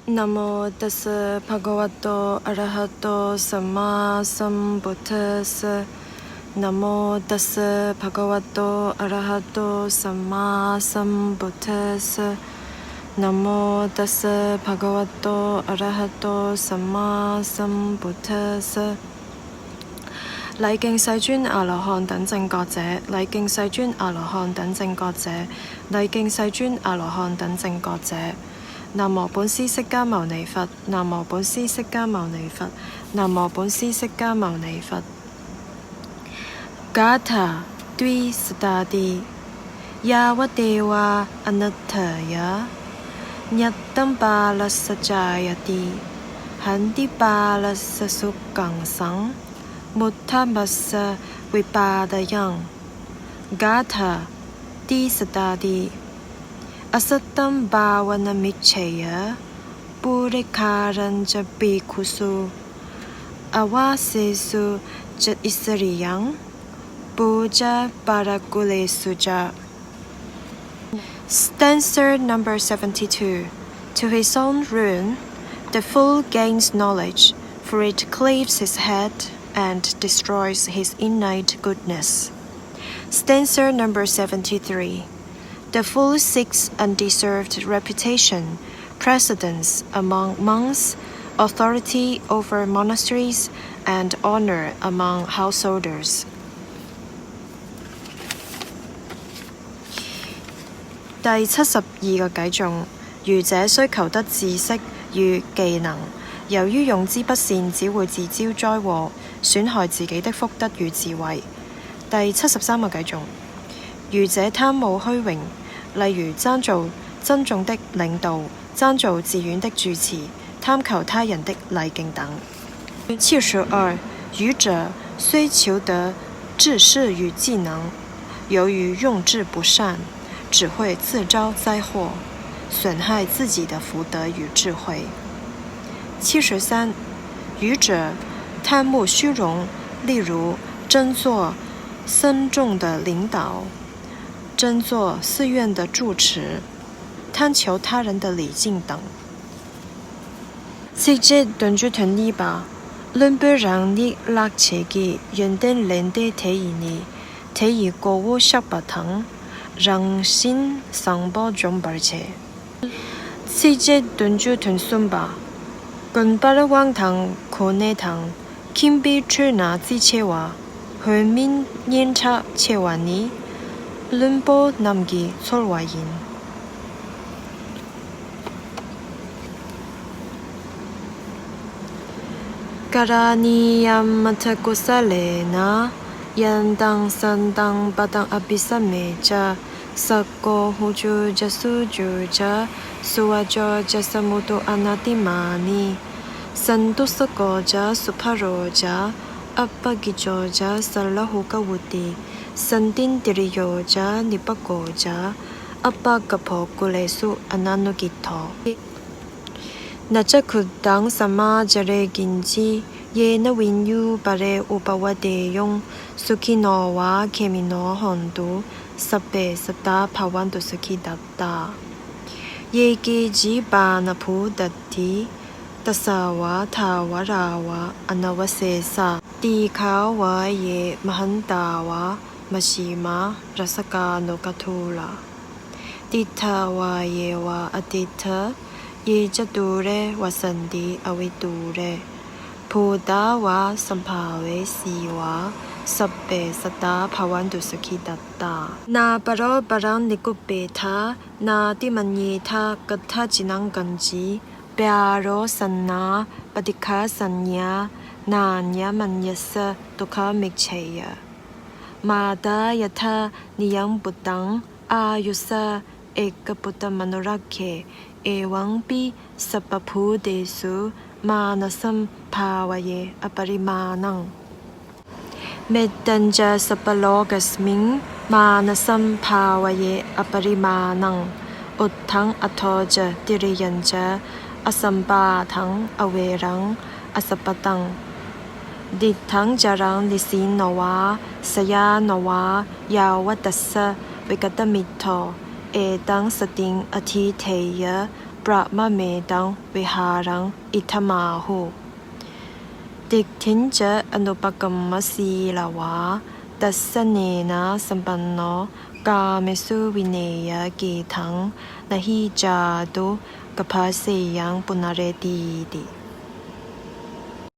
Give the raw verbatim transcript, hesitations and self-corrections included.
Namo tassa bhagavato arahato sammāsambuddhassa. Namo tassa bhagavato arahato sammāsambuddhassa. Namo tassa bhagavato arahato sammāsambuddhassa. 禮敬世尊阿羅漢等正覺者，禮敬世尊阿羅漢等正覺者，禮敬世尊阿羅漢等正覺者。南無本師釋迦牟尼佛，南無本師釋迦牟尼佛，南無本師釋迦牟尼佛。Gāthā dvīsatāti. Yāvadeva anatthayaṃ, ñattapārassa cāyati, hantipārassa sukhaṃ saṃ, muddamassa vipādayaṃ. Gāthā dvīsatāti. Asattaṃ bhāvanamiccheyya, pūrekhārañca bhikkhusu, āvāsesu ca isariyaṃ, pūjapālakulesu ca. Stanza number seventy-two. To his own ruin, the fool gains knowledge, for it cleaves his head and destroys his innate goodness. Stanza number seventy-three. The fool seeks undeserved reputation, precedence among monks, authority over monasteries, and honor among householders. 第七十二個偈頌，愚者須求得知識與技能，由於用之不善，只會自招災禍，損害自己的福德與智慧。第七十三個偈頌，愚者貪慕虛榮，例如爭做僧眾的領導，爭做寺院的住持，貪求他人的禮敬等。七十二，愚者雖求得知識與技能，由於用之不善，只會自招災禍，損害自己的福德與智慧。七十三，愚者貪慕虛榮，例如爭做僧眾的領導，爭做寺院的住持，貪求他人的禮敬等。 Cikcik tuñjuh tuññipa. Lúnpur raṃ ni lakcheki, yonten lente te ini, te i kowo sakpataṃ, raṃsin saṃpo jomparche. Cikcik tuñjuh tuñsumpa. Gunparawaṃ taṃ gonetaṃ, kimpi chunā ciceva, homin ñentha cevani, lúnpo namgi tsorvayin. Karaṇīyamatthakusalena, yantaṃ santaṃ padaṃ abhisamecca, sakko ujū ca suhujū ca, suvaco cassa mudu anatimānī, santussako ca subharo ca, appakicco ca sallahukavutti, santindriyo ca nipako ca, appagabbho kulesu ananugiddho. Na ca khuddaṃ samācare kiñci, yena viññū pare upavadeyyuṃ, sukhino vā khemino hontu, sabbe sattā bhavantu sukhitattā. Ye keci pāṇabhūtatthi, tasā vā thāvarā vā anavasesā, dīghā vā ye mahantā vā, majjhimā rassakānukadūrā, diṭṭhā vā ye vā adiṭṭhā, ye ca dūre vasanti avidūre, bhūtā vā sambhavesī vā, sabbe sattā bhavantu sukhitattā. Nāparo paraṃ nikubbetha, nātimaññetha katthaci naṃ kañci, byārosanā paṭighasaññā, nāññamaññassa dukkhamiccheyya. Mātā yathā niyaṃ puttaṃ, āyusā ekaputtamanurakkhe, evampi sabbabhūtesu, mānasambhāvaye aparimāṇaṃ. Mettañca sabbalokasmiṃ, mānasambhāvaye aparimāṇaṃ, uddhaṃ adho ca tiriyañca, asambādhaṃ averaṃ asapattaṃ. Tiṭṭhaṃ caraṃ nisinno vā, sayāno vā yāvatassa vigatamiddho, etaṃ satiṃ adhiṭṭheyya, brahmametaṃ vihāraṃ idhamāhu. Diṭṭhiñca anupagamma sīlavā dassanena sampanno kāmesu vineyya gedhaṃ, na hi jātu gabbhaseyyaṃ punaretīti.